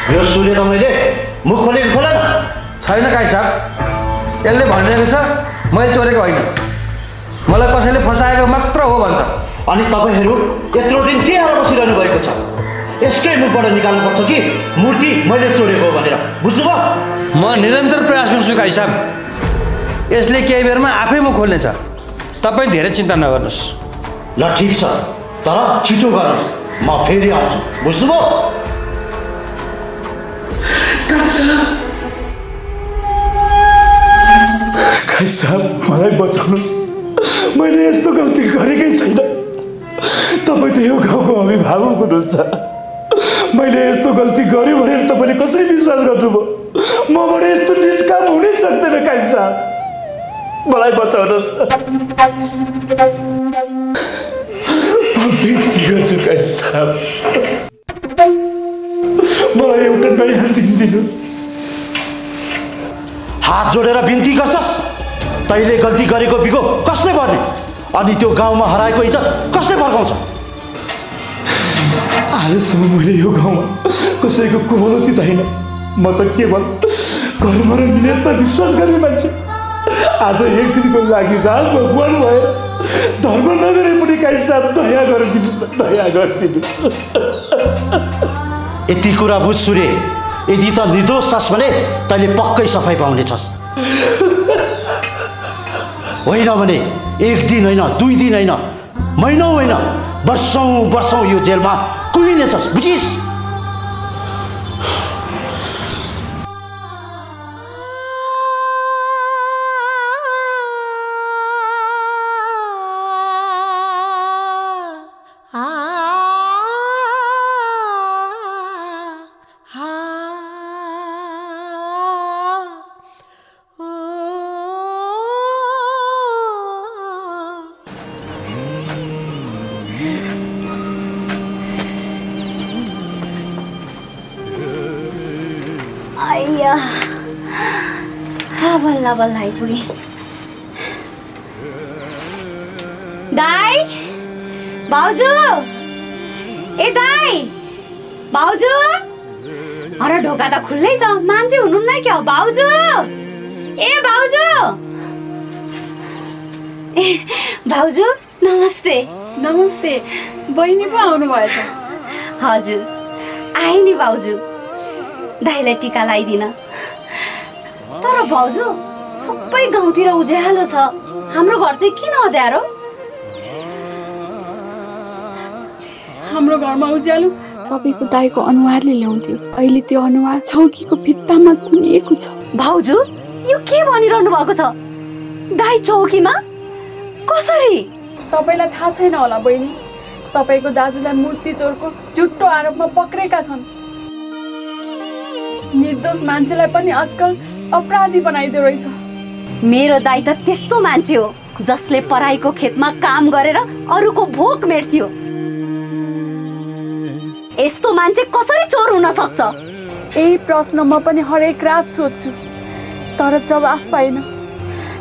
यो सूर्य त मैले मुख खोलेको खोला न। छैन काई साहब, यसले भनिरहेको छ मैले चोरेको होइन, मलाई कसैले फसाएको मात्र हो भन्छ। अनि तपाईहरू यत्रो दिन के हालेर बसिरहनु भएको छ? यसकै मुखबाट निकाल्नुपर्छ कि मूर्ति मैले चोरेको हो भनेर, बुझ्नुभयो? म निरन्तर प्रयासमा छु काई साहब, यसले केही बेरमा आफै मुख खोल्नेछ, तपाईँ धेरै चिन्ता नगर्नुहोस्। ल ठिक छ, तर छिटो गर्नुहोस्, म फेरि आउँछु, बुझ्नुभयो? काई साहब मलाई बचाउनुहोस्, मैले यस्तो गल्ती गरेकै छैन। तपाईँ त यो गाउँको अभिभावक हुनुहुन्छ, मैले यस्तो गल्ती गरेँ भनेर तपाईँले कसरी विश्वास गर्नुभयो? मबाट यस्तो निज काम हुनै सक्दैन काई साहब, मलाई बचाउनुहोस्। म बिन्ती गर्छु काई साहब, मलाई एउटा नयाँ दिन दिनुहोस्। हात जोडेर बिन्ती गर्छस्? तैँले गल्ती गरेको बिगो कसले गर्ने? अनि त्यो गाउँमा हराएको इज्जत कसले फर्काउँछ? आजसम्म मैले यो गाउँमा कसैको कुमलो चिताइन। म त केवल कर्म र नियतमा विश्वास गर्ने मान्छे। आज एक दिनको लागि रात भगवान भएर धर्म नगरे पनि काई साहब दया गरिदिनुहोस् न, दया गरिदिनुहोस्। यति कुरा बुझ सूर्य, यदि त निर्दोष छस् भने तैँले पक्कै सफाइ पाउनेछस्। होइन भने एक दिन होइन, 2 दिन होइन, महिनौ होइन, वर्षौँ वर्षौँ यो जेलमा कुहिनेछस्, बुझिस्? बल्ल बल्ल आइपुगे। दाई, भाउजू, ए दाई, भाउजू, अरे ढोका त खुल्लै छ, मान्छे हुनुहुन्न क्या? भाउजू, ए भाउजू, ए भाउजू, नमस्ते। नमस्ते, बहिनी पो आउनु भएछ? हजुर, आए नि भाउजू, दाईलाई टिका लगाइदिन। तर भाउजू, सबै गाउँतिर उज्यालो छ, हाम्रो घर चाहिँ किन अँध्यारो? हाम्रो घरमा उज्यालो तपाईको दाईको अनुहारले ल्याउँथ्यो, अहिले त्यो अनुहार चौकीको भित्तामा थुनिएको छ। भाउजू, यो के भनिरहनु भएको छ? दाई चौकीमा? कसरी? तपाईलाई थाहा छैन होला बहिनी, तपाईको दाजुलाई मूर्ति चोरको झुट्टो आरोपमा पक्रेका छन्। निर्दोष मान्छेलाई पनि आजकल अपराधी बनाइदियो रहेछ। मेरो दाई त त्यस्तो मान्छे हो जसले पराईको खेतमा काम गरेर अरूको भोक मेट्थ्यो। यस्तो मान्छे कसरी चोर हुन सक्छ? यही प्रश्न म पनि हरेक रात सोध्छु, तर जवाफ पाइन।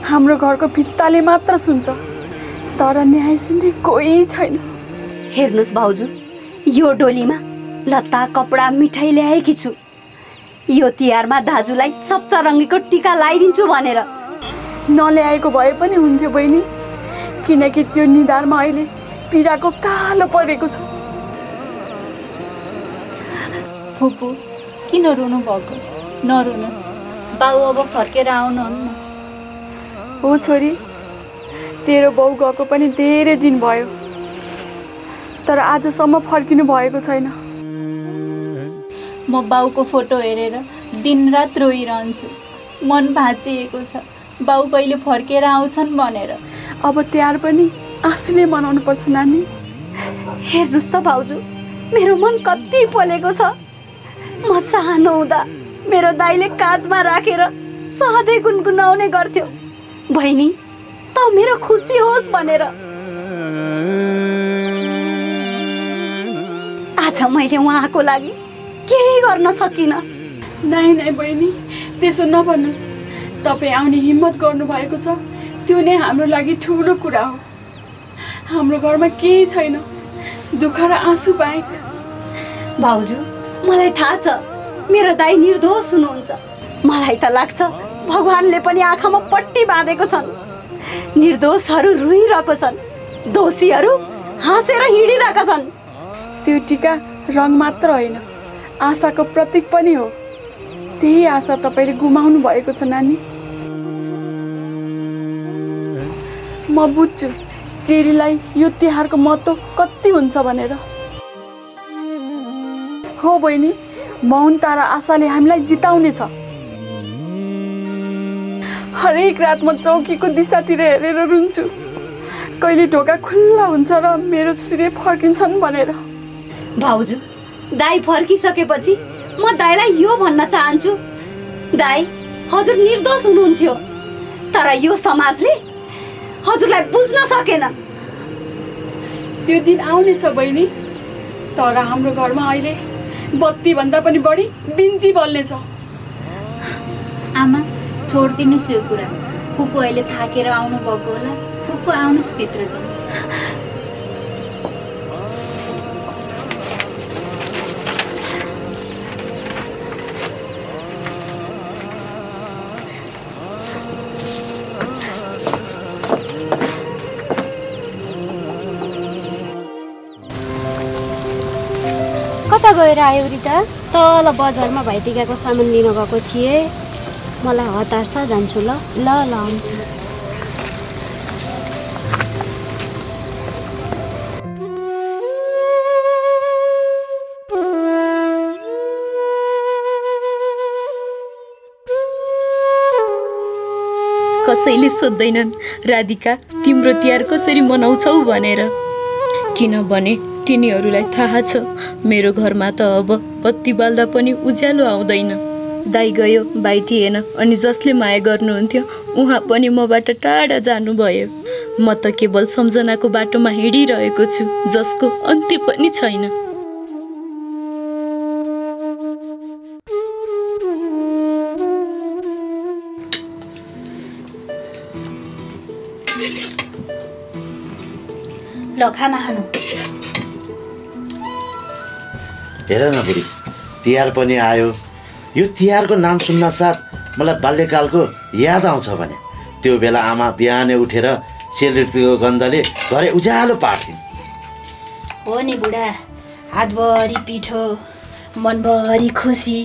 हाम्रो घरको भित्ताले मात्र सुन्छ, तर न्याय सुन्ने कोही छैन। हेर्नुस् भाउजू, यो डोलीमा लत्ता कपडा मिठाई ल्याएकी छु। यो तिहारमा दाजुलाई सप्तरङ्गीको टिका लगाइदिन्छु भनेर। नल्याएको भए पनि हुन्थ्यो बहिनी, किनकि त्यो निधारमा अहिले पीडाको कालो परेको छ। फुपू, किन रुनु भएको? नरुनुहोस्, बाउ अब फर्केर आउनुहुन्न। हो छोरी, तेरो बाउ गएको पनि धेरै दिन भयो, तर आजसम्म फर्किनु भएको छैन। म बाउको फोटो हेरेर दिनरात रोइरहन्छु, मन भाँचिएको छ बाउ कहिले फर्केर आउँछन् भनेर। अब तिहार पनि आँसुले मनाउनु पर्छ नानी। हेर्नुस् त भाउजू, मेरो मन कति पोलेको छ। म सानो हुँदा मेरो दाइले काँधमा राखेर सधैँ गुनगुनाउने गर्थ्यो, बहिनी त मेरो खुसी होस् भनेर। आज मैले उहाँको लागि केही गर्न सकिनँ। नाइ नाइ बहिनी, त्यसो नभन्नुहोस्। तपाईँ आउने हिम्मत गर्नुभएको छ, त्यो नै हाम्रो लागि ठुलो कुरा हो। हाम्रो घरमा केही छैन, दुःख र आँसु बाहेक। भाउजू, मलाई थाहा छ मेरो दाइ निर्दोष हुनुहुन्छ। मलाई त लाग्छ भगवानले पनि आँखामा पट्टी बाँधेको छन्। निर्दोषहरू रुइरहेको छन्, दोषीहरू हाँसेर हिँडिरहेका छन्। त्यो टीका रङ मात्र होइन, आशाको प्रतीक पनि हो। त्यही आशा तपाईँले गुमाउनु भएको छ नानी। म बुझ्छु चेलीलाई यो तिहारको महत्त्व कति हुन्छ भनेर। हो बहिनी, मौनता र आशाले हामीलाई जिताउनेछ। हरेक रात म चौकीको दिशातिर हेरेर रुन्छु, कहिले ढोका खुल्ला हुन्छ र मेरो सूर्य फर्किन्छन् भनेर। भाउजू, दाइ फर्किसकेपछि म दाइलाई यो भन्न चाहन्छु, दाइ हजुर निर्दोष हुनुहुन्थ्यो, तर यो समाजले हजुरलाई बुझ्न सकेन। त्यो दिन आउनेछ बहिनी, तर हाम्रो घरमा अहिले बत्ती भन्दा पनि बढी बिन्ती बल्नेछ। आमा छोडिदिनुहोस् यो कुरा। फुपू अहिले थाकेर आउनुभएको होला। फुपू आउनुहोस् भित्र जाउँ। कता गएर आयो रिता? तल बजारमा भाइटिकाको सामान लिन गएको थिएँ। मलाई हतार छ, जान्छु। ल ल ल आउँछु। कसैले सोध्दैनन् राधिका तिम्रो तिहार कसरी मनाउँछौ भनेर, किनभने तिनीहरूलाई थाहा छ मेरो घरमा त अब बत्ती बाल्दा पनि उज्यालो आउँदैन। दाइ गयो, भाइ थिएन, अनि जसले माया गर्नुहुन्थ्यो उहाँ पनि मबाट टाढा जानुभयो। म त केवल सम्झनाको बाटोमा हिँडिरहेको छु, जसको अन्त्य पनि छैन। ल खाना खानु। हेर न बुढी, तिहार पनि आयो। यो तिहारको नाम सुन्न साथ मलाई बाल्यकालको याद आउँछ भने त्यो बेला आमा बिहानै उठेर सेलरोटीको गन्धले घरै उज्यालो पार्थिन्। हो नि बुढा, हातभरि पिठो, मनभरि खुसी,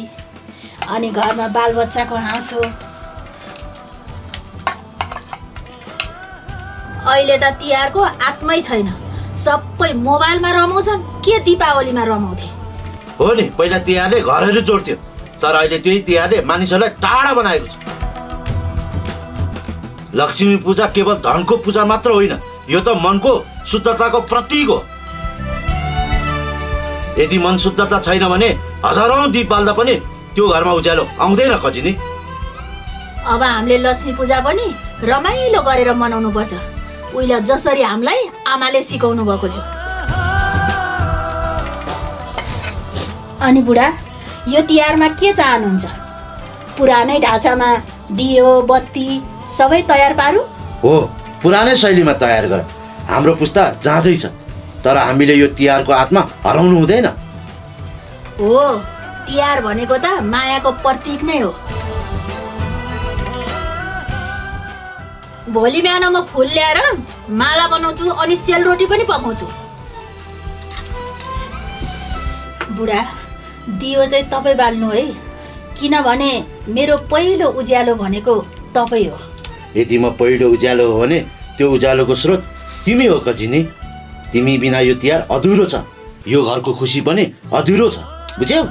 अनि घरमा बालबच्चाको हाँसो। अहिले त तिहारको आत्मै छैन, सबै मोबाइलमा रमाउँछन्। के दीपावलीमा रमाउँथे? हो नि, पहिला तिहारले घरहरू जोड्थ्यो, तर अहिले त्यही तिहारले मानिसहरूलाई टाढा बनाएको छ। लक्ष्मी पूजा केवल धनको पूजा मात्र होइन, यो त मनको शुद्धताको प्रतीक हो। यदि मन शुद्धता छैन भने हजारौं दीप बाल्दा पनि त्यो घरमा उज्यालो आउँदैन कजिनी। अब हामीले लक्ष्मी पूजा पनि रमाइलो गरेर मनाउनु पर्छ, उहिले जसरी हामीलाई आमाले सिकाउनु भएको थियो। अनि बुढा, यो तिहारमा के चाहनुहुन्छ? पुरानै ढाँचामा दियो बत्ती सबै तयार पारू? हो, पुरानै शैलीमा तयार गर। हाम्रो पुस्ता जाँदैछ, तर हामीले यो तिहारको आत्मा हराउनु हुँदैन। हो, तिहार भनेको त मायाको प्रतीक नै हो। भोलि बिहान म फुल ल्याएर माला बनाउँछु, अनि सेलरोटी पनि पकाउँछु। बुढा, दियो चाहिँ तपाईँ बाल्नु है, किनभने मेरो पहिलो उज्यालो भनेको तपाईँ हो। यदि म पहिलो उज्यालो हो भने त्यो उज्यालोको स्रोत तिमी हो कजिनी। तिमी बिना यो तिहार अधुरो छ, यो घरको खुसी पनि अधुरो छ, बुझ्यौ?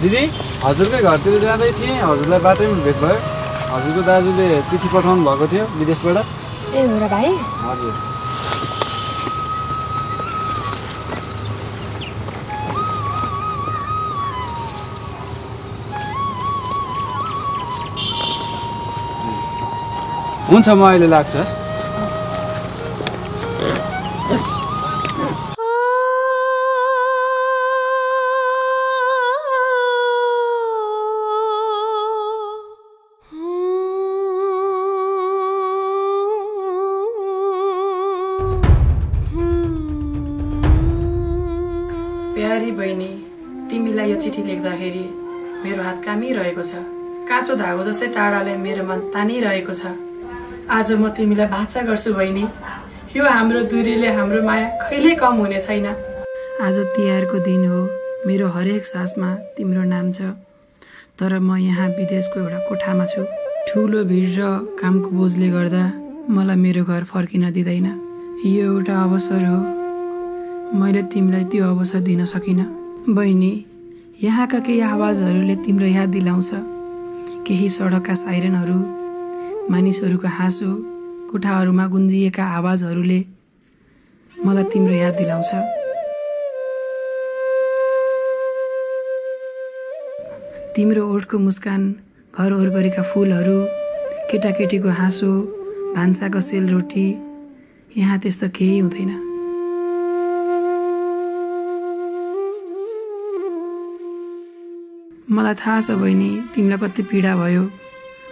दिदी, हजुरकै घरतिर जाँदै थिएँ, हजुरलाई बाटैमा भेट भयो। हजुरको दाजुले चिठी पठाउनु भएको थियो विदेशबाट। ए हो र भाइ? हजुर। हुन्छ, म अहिले लाग्छु। यो चिठी लेख्दाखेरि मेरो हात कामिरहेको छ। काँचो धागो जस्तै टाढाले मेरो मन तानिरहेको छ। आज म तिमीलाई बाचा गर्छु बहिनी। यो हाम्रो दूरीले हाम्रो माया कहिले कम हुने छैन। आज तिहारको दिन हो। मेरो हरेक सासमा तिम्रो नाम छ। तर म यहाँ विदेशको एउटा कोठामा छु। ठुलो भिड र कामको बोझले गर्दा मलाई मेरो घर फर्किन दिँदैन। यो एउटा अवसर हो। मैले तिमीलाई त्यो अवसर दिन सकिनँ। बहिनी, यहाँका केही आवाजहरूले तिम्रो याद दिलाउँछ। केही सडकका साइरनहरू, मानिसहरूको हाँसो, कोठाहरूमा गुन्जिएका आवाजहरूले मलाई तिम्रो याद दिलाउँछ। तिम्रो ओठको मुस्कान, घर वरिपरिका फुलहरू, केटाकेटीको हाँसो, भान्साको सेलरोटी, यहाँ त्यस्तो केही हुँदैन। मलाई थाहा छ बहिनी, तिमीलाई कति पीडा भयो।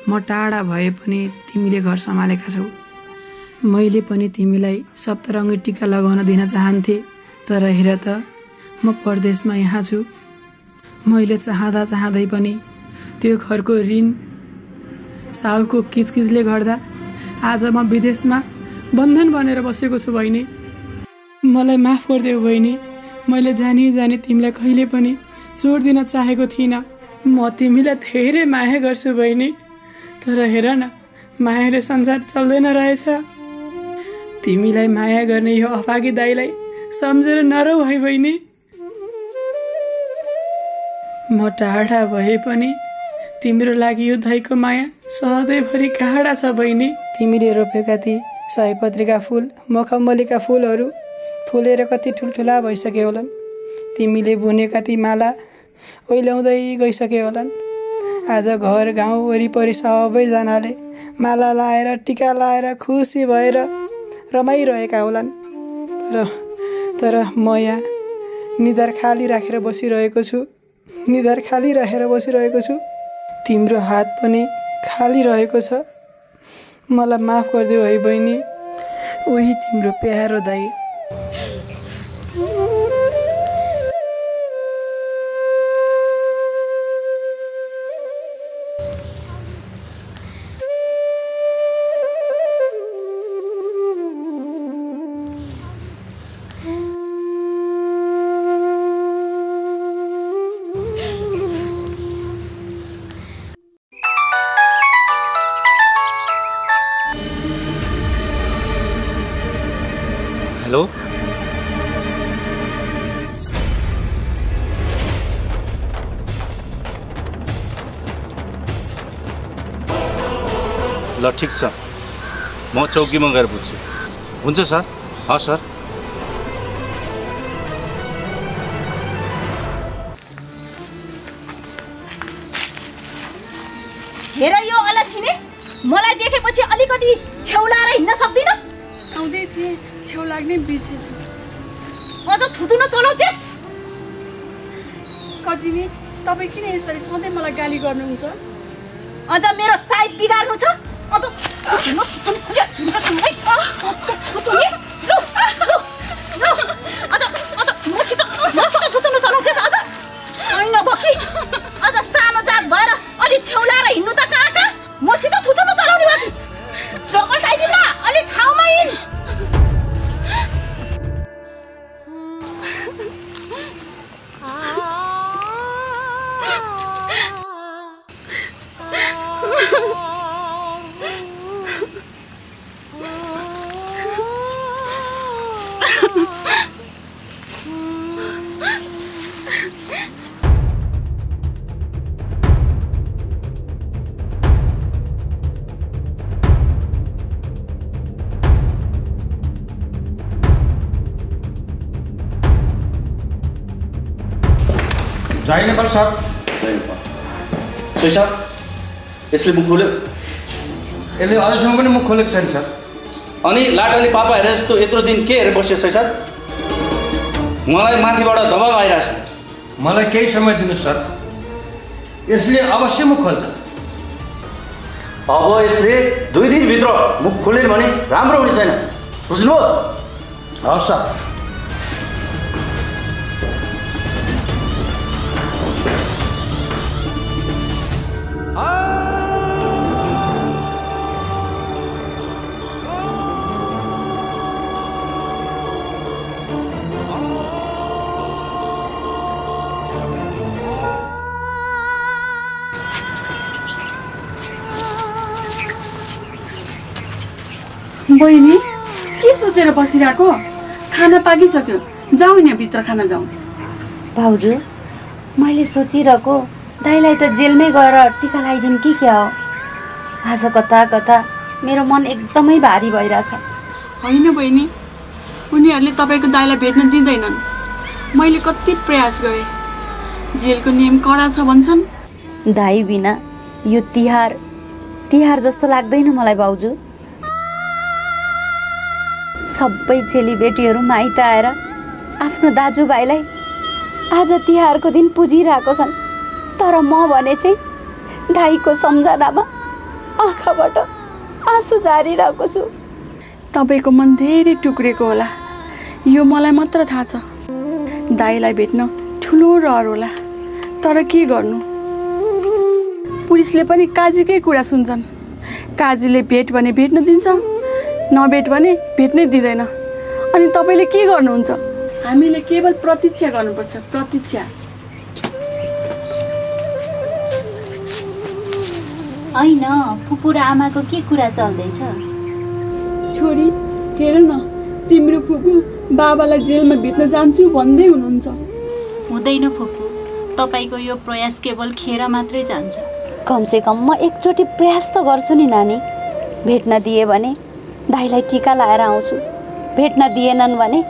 म टाढा भए पनि तिमीले घर सम्हालेका छौ। मैले पनि तिमीलाई सप्तरङ्गी टिका लगाउन दिन चाहन्थे, तर हेर त म परदेशमा यहाँ छु। मैले चाहँदा चाहँदै पनि त्यो घरको ऋण, साउको किचकिचले गर्दा आज म विदेशमा बन्धन बनेर बसेको छु बहिनी। मलाई माफ गरिदेऊ बहिनी। मैले जानी जानी तिमीलाई कहिले पनि चोट दिन चाहेको थिइनँ। म तिमीलाई धेरै माया गर्छु बहिनी। तर हेर न, मायाले संसार चल्दैन रहेछ। तिमीलाई माया गर्ने यो अभागी दाइलाई सम्झेर नरौ है बहिनी। म टाढा भए पनि तिम्रो लागि यो दाइको माया सधैँभरि गाढा छ बहिनी। तिमीले रोपेका ती सयपत्रीका फुल, मखमलीका फुलहरू फुलेर कति ठुल्ठुला भइसके होलान्। तिमीले बुनेका ती माला ओइल्याउँदै गइसके होलान्। आज घर गाउँ वरिपरि सबैजनाले माला लाएर, टिका लाएर, खुसी भएर रमाइरहेका होलान्। तर म यहाँ निधार खाली राखेर बसिरहेको छु। निधार खाली राखेर बसिरहेको छु। तिम्रो हात पनि खाली रहेको छ। मलाई माफ गरिदेऊ है बहिनी। उही तिम्रो प्यारो दाइ। हेलो, ल ठिक छ, म चौकीमा गएर बुझ्छु। हुन्छ सर। हस् सर। हेर यो अलक्षिनी, मलाई देखेपछि अलिकति छेउलाएर हिँड्न सक्दिनस्? आउँदै थिएँ, छेउ लाग्ने बिर्सेछु। अझ थुतुन चलाउँछस्? कजिनी, तपाईँ किन यसरी सधैँ मलाई गाली गर्नुहुन्छ? अझ मेरो साइड बिगार्नु छ? अझ अझ सानो जात भएर अलि छेउलाएर हिँड्नु त कहाँ? मसित थुतुन चलाउने बाँकी चोकटाइदिला, अलि ठाउँमा हिँड। जय नेपाल सर। सोही सर, यसले मुख खोल्यो? यसले अझैसम्म पनि मुख खोलेको छैन सर। अनि लाटाले पापा हेरेर जस्तो यत्रो दिन के हेरेर बस्यो सोही सर? मलाई माथिबाट दबाब आइरहेछ। मलाई केही समय दिनुहोस् सर, यसले अवश्य मुख खोल्छ। अब यसले 2 दिनभित्र मुख खोल्यो भने राम्रो हुने छैन, बुझ्नुभयो? हस् सर। बहिनी के सोचेर बसिरहेको? खाना पाकिसक्यो, जाऊ नि भित्र खाना जाऊ। भाउजू मैले सोचिरहेको दाइलाई त जेलमै गएर टिका लगाइदिउँ कि क्या हो। आज कता कता मेरो मन एकदमै भारी भइरहेछ। होइन बहिनी, उनीहरूले तपाईँको दाइलाई भेट्न दिँदैनन्। मैले कति प्रयास गरेँ, जेलको नियम कडा छ भन्छन्। दाइ बिना यो तिहार जस्तो लाग्दैन मलाई भाउजू। सबै चेलीबेटीहरू माइत आएर आफ्नो दाजुभाइलाई आज तिहारको दिन पुजिरहेको छन्, तर म भने चाहिँ दाइको सम्झनामा आँखाबाट आँसु झारिरहेको छु। तपाईँको मन धेरै टुक्रेको होला, यो मलाई मात्र थाहा छ। दाइलाई भेट्न ठुलो रहर होला, तर के गर्नु, पुलिसले पनि काजीकै कुरा सुन्छन्। काजीले भेट भने भेट्न दिन्छ, नभेट भने भेट्नै दिँदैन। अनि तपाईँले के गर्नुहुन्छ? हामीले केवल प्रतीक्षा गर्नुपर्छ, प्रतीक्षा। होइन, फुपू र आमाको के कुरा चल्दैछ? छोरी हेर न, तिम्रो फुपू बाबालाई जेलमा भेट्न जान्छु भन्दै हुनुहुन्छ। हुँदैन फुपू, तपाईँको यो प्रयास केवल खेर मात्रै जान्छ। कमसेकम म एकचोटि प्रयास त गर्छु नि नानी। भेट्न दिए भने दाइलाई टिका लाएर आउँछु, भेट्न दिएनन् भने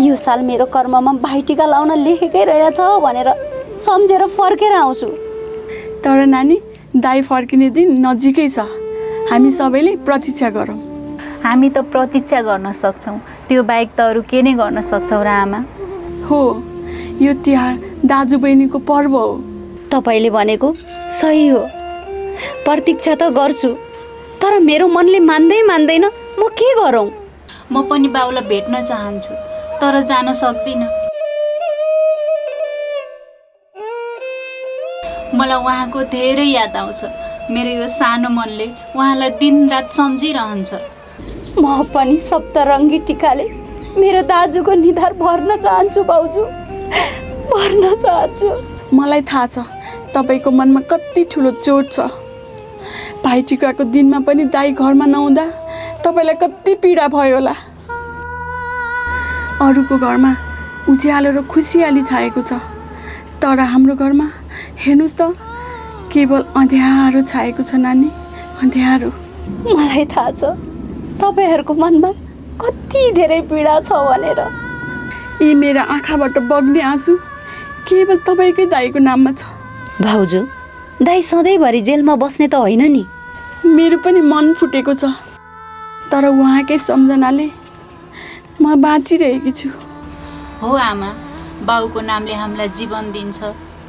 यो साल मेरो कर्ममा भाइटिका लाउन लेखेकै रहेछ भनेर सम्झेर फर्केर आउँछु। तर नानी, दाइ फर्किने दिन नजिकै छ, हामी सबैले प्रतीक्षा गरौँ। हामी त प्रतीक्षा गर्न सक्छौँ, त्यो बाहेक त अरू के नै गर्न सक्छौँ र आमा? हो, यो तिहार दाजुबहिनीको पर्व हो। तपाईँले भनेको सही हो, प्रतीक्षा त गर्छु, तर मेरो मनले मान्दैन। म के गरौँ? म पनि बाउलाई भेट्न चाहन्छु, तर जान सक्दिनँ। मलाई उहाँको धेरै याद आउँछ। मेरो यो सानो मनले उहाँलाई दिनरात सम्झिरहन्छ। म पनि सप्तरङ्गी टिकाले मेरो दाजुको निधार भर्न चाहन्छु भाउजू, भर्न चाहन्छु। मलाई थाहा छ तपाईँको मनमा कति ठुलो चोट छ। भाइटिकाको दिनमा पनि दाइ घरमा नहुँदा तपाईँलाई कति पीडा भयो होला। अरूको घरमा उज्यालो र खुसियाली छाएको छ, तर हाम्रो घरमा हेर्नुहोस् त, केवल अँध्यारो छाएको छ नानी, अँध्यारो। मलाई थाहा छ तपाईँहरूको मनमा कति धेरै पीडा छ भनेर। यी मेरा आँखाबाट बग्ने आँसु केवल तपाईँकै दाइको नाममा छ। भाउजू, दाइ सधैँभरि जेलमा बस्ने त होइन नि? मेरो पनि मन फुटेको छ, तर उहाँकै सम्झनाले म बाँचिरहेकी छु। हो आमा, बाउको नामले हामीलाई जीवन दिन्छ,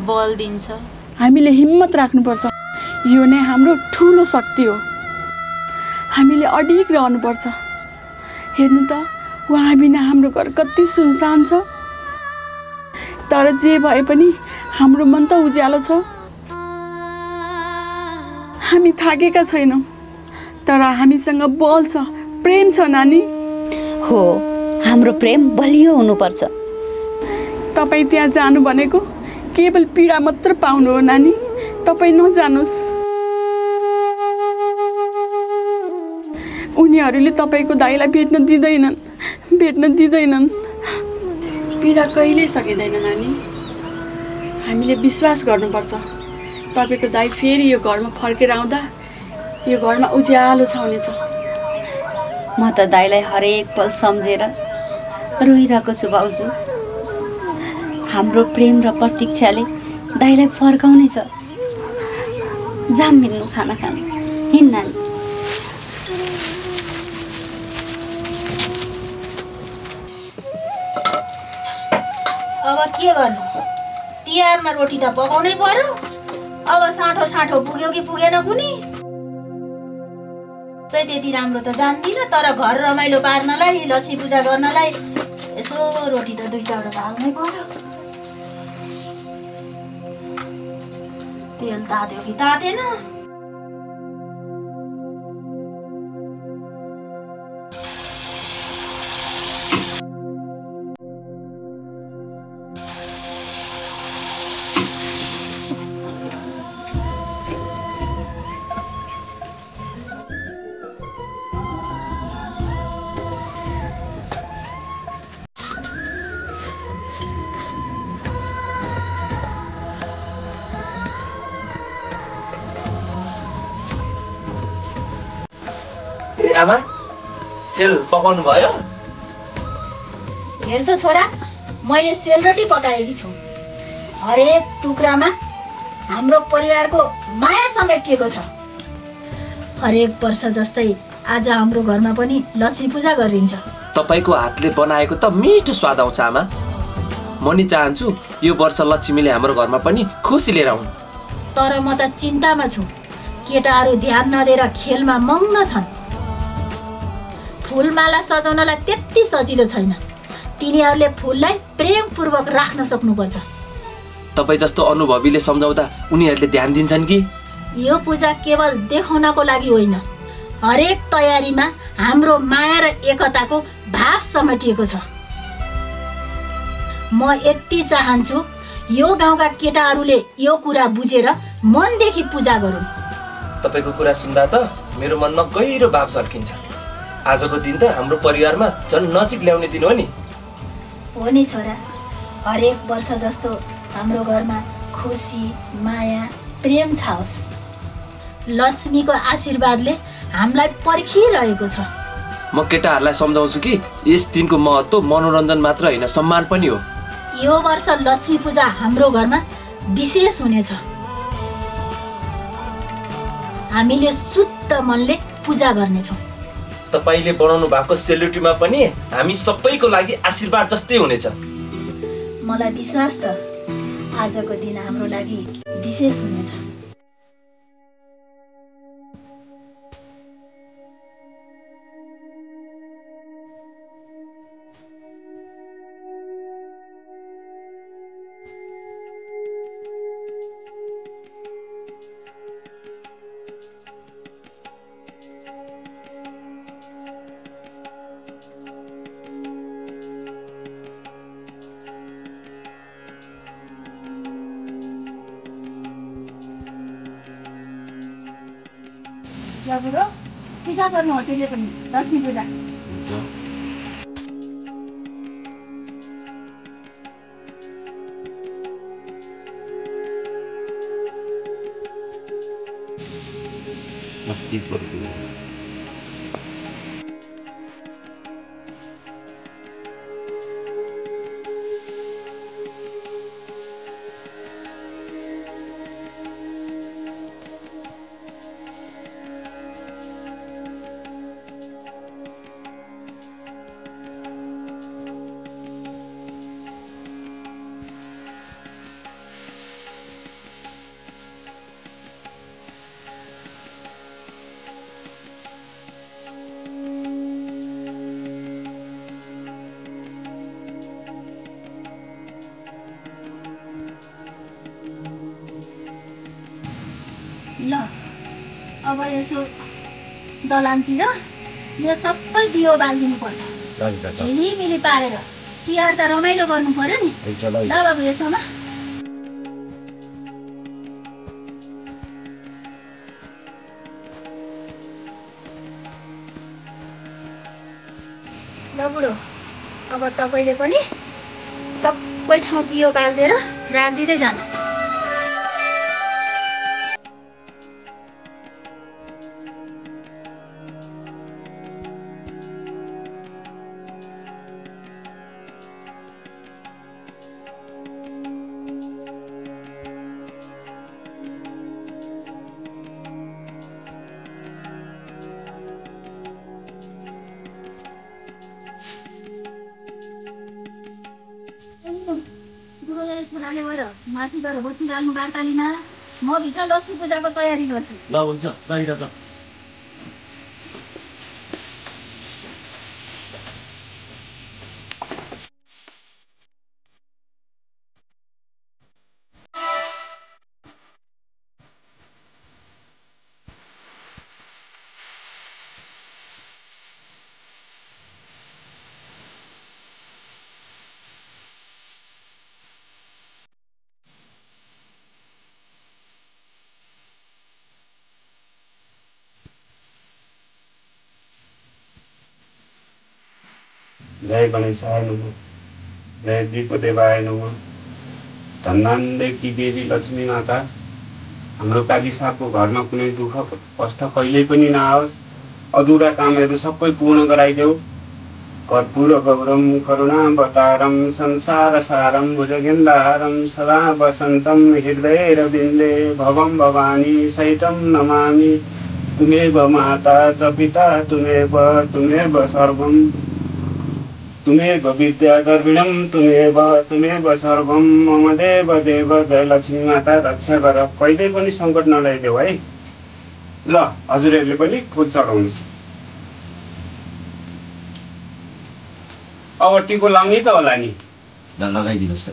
बल दिन्छ। हामीले हिम्मत राख्नुपर्छ, यो नै हाम्रो ठुलो शक्ति हो। हामीले अडिग रहनुपर्छ। हेर्नु त, उहाँ बिना हाम्रो घर कति सुनसान छ, तर जे भए पनि हाम्रो मन त उज्यालो छ। हामी थाकेका छैनौँ, तर हामीसँग बल छ, प्रेम छ नानी। हो, हाम्रो प्रेम बलियो हुनुपर्छ। तपाईँ त्यहाँ जानु भनेको केवल पीडा मात्र पाउनु हो नानी, तपाईँ नजानुहोस्। उनीहरूले तपाईँको दाइलाई भेट्न दिँदैनन्। पीडा कहिल्यै सकिँदैन नानी। हामीले विश्वास गर्नुपर्छ, तपाईँको दाइ फेरि यो घरमा फर्केर आउँदा यो घरमा उज्यालो छाउनेछ। म त दाइलाई हरेक पल सम्झेर रोइरहेको छु भाउजू। हाम्रो प्रेम र प्रतीक्षाले दाइलाई फर्काउनेछ। जाम मिल्नु खाना खानु, हिँड्नु नानी। अब के गर्नु, तिहारमा रोटी त पकाउनै पर्यो। अब साँठो पुग्यो कि पुगेन कुनी? चाहिँ त्यति राम्रो त जान्दिनँ, तर घर रमाइलो पार्नलाई, लक्ष्मी पूजा गर्नलाई यसो रोटी त दुईवटा हाल्नै पर्यो। तेल तात्यो कि तातेन? ए आमा सेल पकाउनु भयो? हेर त छोरा, मैले सेलरोटी पकाएकी छु। हरेक टुक्रामा हाम्रो परिवारको माया समेटिएको छ। हरेक वर्ष जस्तै आज हाम्रो घरमा पनि लक्ष्मी पूजा गरिन्छ। तपाईँको हातले बनाएको त मिठो स्वाद आउँछ आमा। म नि चाहन्छु यो वर्ष लक्ष्मीले हाम्रो घरमा पनि खुसी लिएर आउन्। तर म त चिन्तामा छु। केटाहरू ध्यान नदिएर खेलमा मग्न छन्। फुलमाला सजाउनलाई त्यति सजिलो छैन। तिनीहरूले फुललाई प्रेमपूर्वक राख्न सक्नुपर्छ। तपाईँ जस्तो अनुभवीले सम्झाउँदा उनीहरूले ध्यान दिन्छन् कि? यो पूजा केवल देखाउनको लागि होइन, हरेक तयारीमा हाम्रो माया र एकताको भाव समेटिएको छ। म यति चाहन्छु यो गाउँका केटाहरूले यो कुरा बुझेर मनदेखि पूजा गरून्। तपाईँको कुरा सुन्दा त मेरो मनमा गहिरो भाव झल्किन्छ। आजको दिन त हाम्रो परिवारमा झन् नजिक ल्याउने दिन हो नि। हो नि छोरा, हरेक वर्ष जस्तो हाम्रो घरमा खुसी, माया, प्रेम छाओस्। लक्ष्मीको आशीर्वादले हामीलाई पर्खिरहेको छ। म केटाहरूलाई सम्झाउँछु कि यस दिनको महत्त्व मनोरञ्जन मात्र होइन, सम्मान पनि हो। यो वर्ष लक्ष्मी पूजा हाम्रो घरमा विशेष हुनेछ। हामीले शुद्ध मनले पूजा गर्नेछौँ। तपाईँले बनाउनु भएको सेलरोटीमा पनि हामी सबैको लागि आशीर्वाद जस्तै हुनेछ। मलाई विश्वास छ आजको दिन हाम्रो लागि विशेष हुनेछ। बुढो पूजा गर्नु हो त्यसले पनि लक्ष्मी पूजा। ल अब यसो दलानतिर यो सबै दियो बालिदिनु पर्छ। झिलिमिली पारेर तिहार त रमाइलो गर्नु पर्यो नि। ल बाबु यसोमा ल बुढो, अब तपाईँले पनि सबै ठाउँ दियो बालिदिएर राँधिँदै जानु। माथि गएर बसिरहनु बार्तालीमा, म भित्र लक्ष्मी पूजाको तयारी गर्छु। ल हुन्छ, बाहिर त जय गणेशाय नमः, जय दीपदेवाय नमः। धन्नादेखि देवी लक्ष्मी माता हाम्रो काली साहबको घरमा कुनै दुःख कष्ट कहिल्यै पनि नआओस्। अधुरा कामहरू सबै पूर्ण गराइदेऊ। कर्पूरगौरम करुणावतारम संसारसारम भुजगेन्द्रहारम सदा वसन्तं हृदयेरविन्दे भवं भवानी सहितं नमामि। तुमेव माता च पिता तुमेव सर्वं तुमेव विद्या द्रविणं तुमेव सर्वं मम देव जयलक्ष्मी माता रक्षा गर। कहिल्यै पनि सङ्कट नल्याइदेऊ है। ल हजुरहरूले पनि फुल चढाउनुहोस्। अब टिको लाउने त होला नि? लगाइदिनुहोस् त।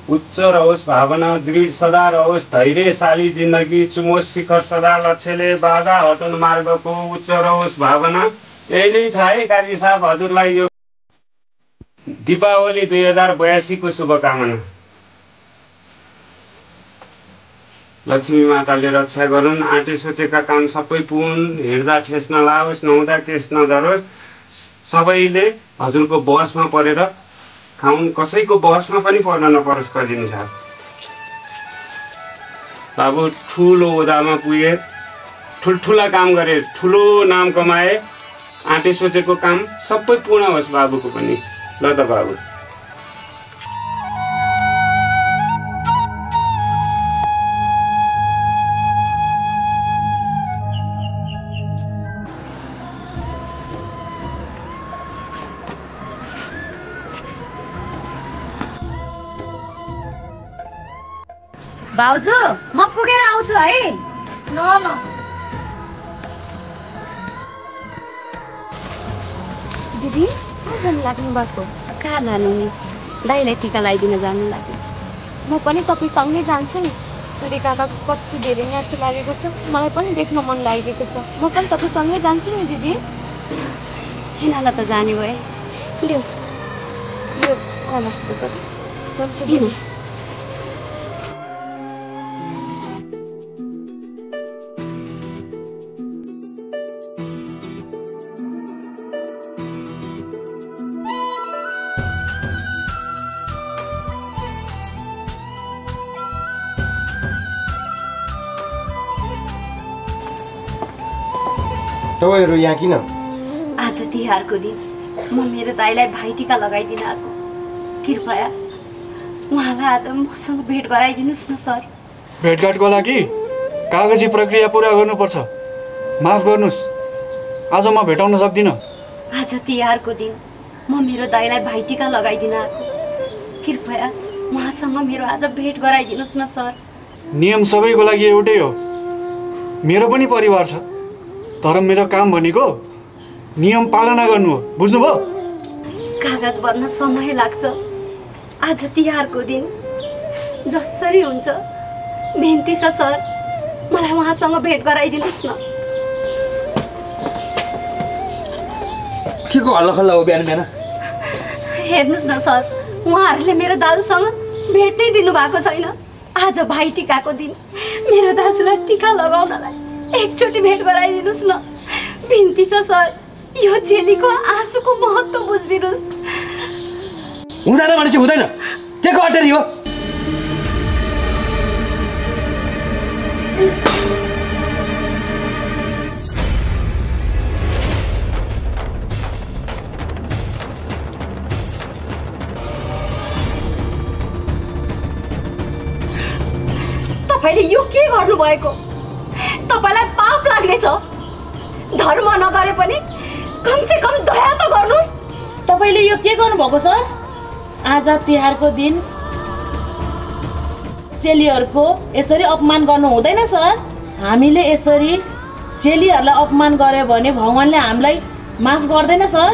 उच्च रहोस् भावना दृढ सदा रहोस् धैर्यशाली जिन्दगी चुमोस् शिखर सदा लक्ष्यले बाधा हटन मार्गको उच्च रहोस् भावना। यही नै छ है काजी साहब हजुरलाई यो दीपावली 2082 को शुभकामना। लक्ष्मी माताले रक्षा गरून्। आँटे सोचेका काम सबै पूर्ण। हिँड्दा ठेस नलाओस् नुहाउँदा केस नझरोस्। सबैले हजुरको बहसमा परेर खाउन्। कसैको बहसमा पनि पर्न नपरोस् कजिनी साहब। बाबु ठुलो ओदामा पुगे ठुल्ठुला काम गरे ठुलो नाम कमाए। आँटे सोचेको काम सबै पूर्ण होस् बाबुको पनि। ल त बाबु। भाउजू म पुगेर आउँछु है। ल दिदी कहाँ जानु लाग्नु भएको? कहाँ जानु नि? दाइलाई टिका लगाइदिन जानु लाग्यो। म पनि तपाईँसँगै जान्छु नि। सूर्य काकाको कति धेरै नर्स लागेको छ। मलाई पनि देख्न मन लागेको छ। म पनि तपाईँसँगै जान्छु नि दिदी। किन त जाने भए? यो कमर्सको पनि हुन्छ किन? तपाईँहरू यहाँ किन? आज तिहारको दिन म मेरो दाइलाई भाइटिका लगाइदिन आएको। कृपया उहाँलाई आज मसँग भेट गराइदिनुहोस् न सर। भेटघाटको लागि कागजी प्रक्रिया पुरा गर्नुपर्छ। माफ गर्नुहोस्, आज म भेटाउन सक्दिनँ। आज तिहारको दिन म मेरो दाइलाई भाइटिका लगाइदिन आएको। कृपया उहाँसँग मेरो आज भेट गराइदिनुहोस् न सर। नियम सबैको लागि एउटै हो। मेरो पनि परिवार छ, तर मेरो काम भनेको नियम पालना गर्नु हो। बुझ्नुभयो? कागज बन्न समय लाग्छ। आज तिहारको दिन जसरी हुन्छ बिन्ती छ सर, मलाई उहाँसँग भेट गराइदिनुहोस् न। के को हल्लाखल्ला हो बिहान बिहान? हेर्नुहोस् न सर, उहाँहरूले मेरो दाजुसँग भेटै दिनुभएको छैन। आज भाइटिकाको दिन मेरो दाजुलाई टिका लगाउनलाई एकचोटि भेट गराइदिनुहोस् न। बिन्ती छ सर, यो चेलीको आँसुको महत्त्व बुझिदिनुहोस्। हुँदैन भनेपछि हुँदैन। के को अटेरी हो? तपाईँले यो के गर्नुभएको? तपाईँलाई पाप लाग्नेछ। धर्म नगरे पनि कमसे कम दया त गर्नुहोस्। तपाईँले यो के गर्नुभएको सर? आज तिहारको दिन चेलीहरूको यसरी अपमान गर्नु हुँदैन सर। हामीले यसरी चेलीहरूलाई अपमान गर्यो भने भगवान्ले हामीलाई माफ गर्दैन सर।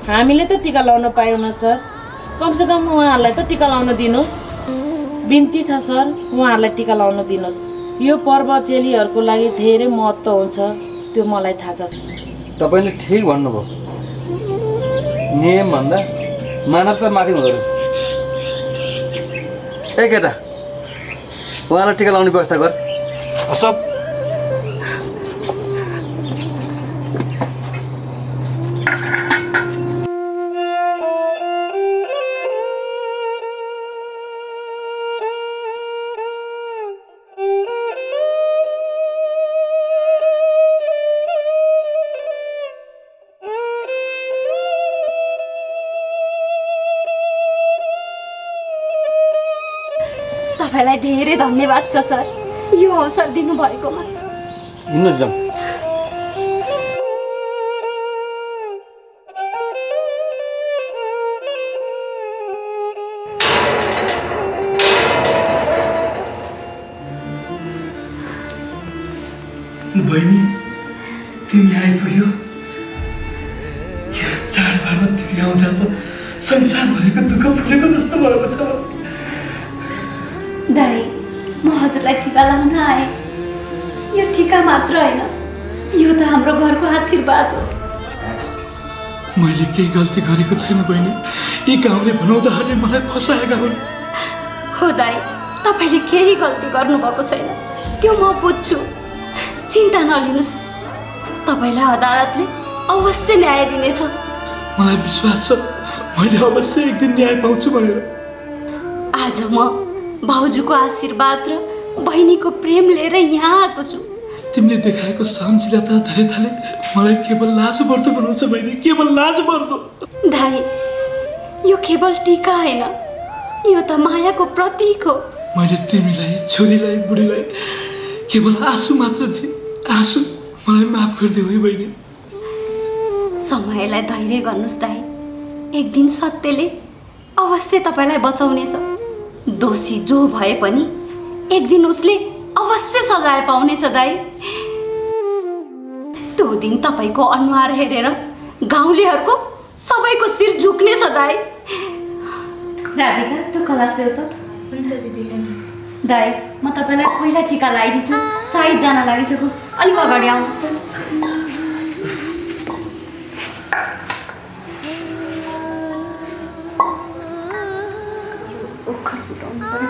हामीले त टिका लाउन पाएनौँ सर। कमसे कम उहाँहरूलाई त टिका लाउन दिनुहोस्। बिन्ती छ सर, उहाँहरूलाई टिका लाउन दिनुहोस्। यो पर्व चेलीहरूको लागि धेरै महत्त्व हुन्छ, त्यो मलाई थाहा छ। तपाईँले ठिक भन्नुभयो। नियम भन्दा मानवता माथि हुँदो रहेछ। ए केटा, उहाँलाई टिका लाउने व्यवस्था गर। सब तपाईँलाई धेरै धन्यवाद छ सर यो अवसर दिनुभएकोमा। हिँड्नुहोस् जाउँ। बहिनी तिमी आइपुग्यो। यो चाडबाडमा तिमी आउँदा त संसारभरिको दुःख फुटेको जस्तो भएको छ। दाई म हजुरलाई टिका लाउन आएँ। यो टिका मात्र होइन, यो त हाम्रो घरको आशीर्वाद हो। मैले केही गल्ती गरेको छैन बहिनी। यी गाउँले भनाउँदाहरूले मलाई फसाएका हुन्। हो दाई, तपाईँले केही गल्ती गर्नुभएको छैन, त्यो म बुझ्छु। चिन्ता नलिनुहोस्, तपाईँलाई अदालतले अवश्य न्याय दिनेछ। मलाई विश्वास छ मैले अवश्य एक दिन न्याय पाउँछु भनेर। आज म भाउजूको आशीर्वाद र बहिनीको प्रेम लिएर यहाँ आएको छु। तिमीले देखाएको सहनशीलता धैर्यताले मलाई केवल लाज मर्दो बनाउँछ बहिनी, केवल लाज मर्दो। दाई, यो केवल टीका होइन, यो त मायाको प्रतीक हो। मैले तिमीलाई, छोरीलाई, बुढीलाई केवल आँसु मात्र दिएँ। आँसु, मलाई माफ गरिदेऊ है बहिनी। समयलाई धैर्य गर्नुहोस् दाई, एक दिन सत्यले अवश्य तपाईँलाई बचाउनेछ। दोषी जो भए पनि एक दिन उसले अवश्य सजाय पाउनेछ दाई। त्यो दिन तपाईँको अनुहार हेरेर गाउँलेहरूको सबैको शिर झुक्नेछ दाई। राधिका, त्यो कलास ल्याउ त। हुन्छ दिदी। दाई, म तपाईँलाई पहिला टिका लगाइदिन्छु, सायद जान लागिसक्यो, अलिक अगाडि आउनुहोस् त। ओखर फुटाउनु पर्यो।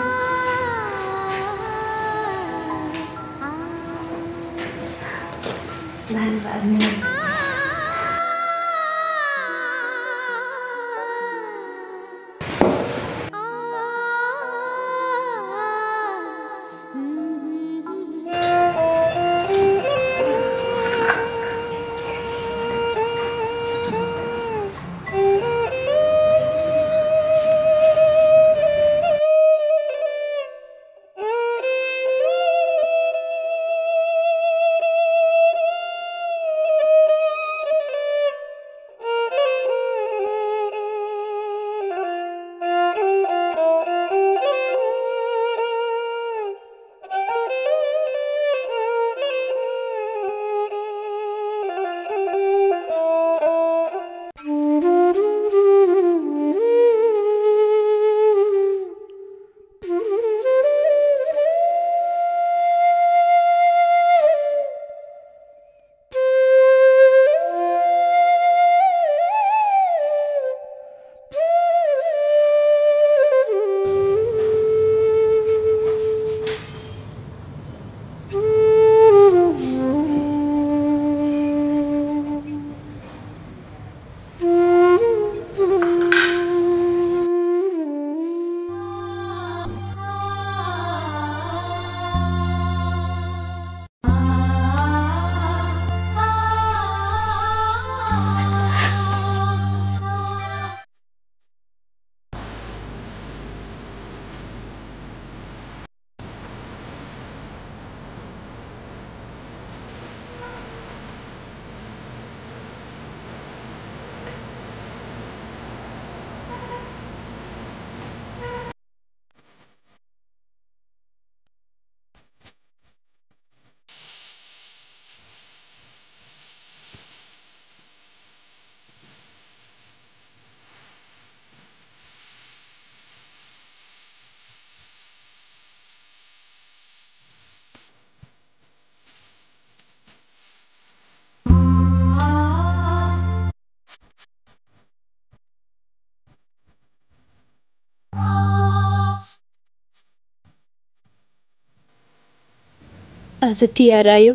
आज तिहार आयो,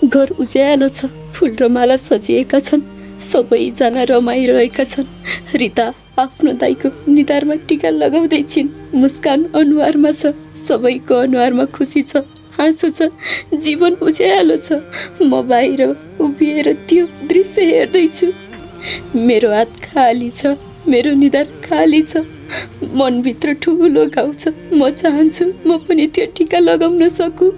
घर उज्यालो छ, फुल र माला सजिएका छन्, सबैजना रमाइरहेका छन्। रिता आफ्नो दाइको निधारमा टिका लगाउँदैछिन्, मुस्कान अनुहारमा छ, सबैको अनुहारमा खुसी छ, हाँसो छ, जीवन उज्यालो छ। म बाहिर उभिएर त्यो दृश्य हेर्दैछु, मेरो हात खाली छ, मेरो निधार खाली छ, मनभित्र ठुलो घाउ छ। म चाहन्छु म पनि त्यो टिका लगाउन सकु।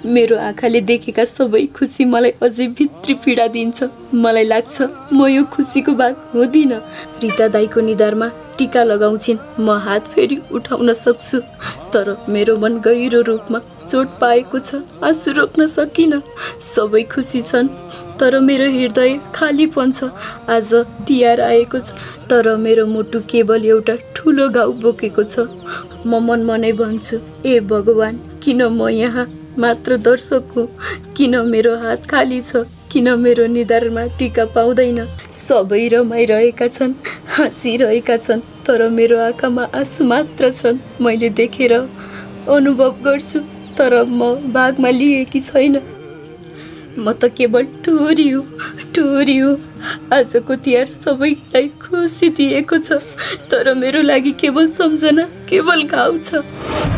मेरो आँखाले देखेका सबै खुसी मलाई अझै भित्री पीडा दिन्छ। मलाई लाग्छ म यो खुसीको भाग हुँदिनँ। रिता दाईको निधारमा टिका लगाउँछिन्, म हात फेरि उठाउन सक्छु, तर मेरो मन गहिरो रूपमा चोट पाएको छ। आँसु रोक्न सकिनँ। सबै खुसी छन् तर मेरो हृदय खालीपन छ। आज तिहार आएको छ तर मेरो मुटु केवल एउटा ठुलो घाउ बोकेको छ। म मनमा नै भन्छु, ए भगवान्, किन म यहाँ मात्र दर्शक हो? किन मेरो हात खाली छ? किन मेरो निधारमा टिका पाउँदैन? सबै रमाइरहेका छन्, हाँसिरहेका छन्, तर मेरो आँखामा आँसु मात्र छन्। मैले देखेर अनुभव गर्छु तर म भागमा लिएकी छैन। म त केवल टोरी हो। आजको तिहार सबैलाई खुसी दिएको छ तर मेरो लागि केवल सम्झना, केवल घाउ छ।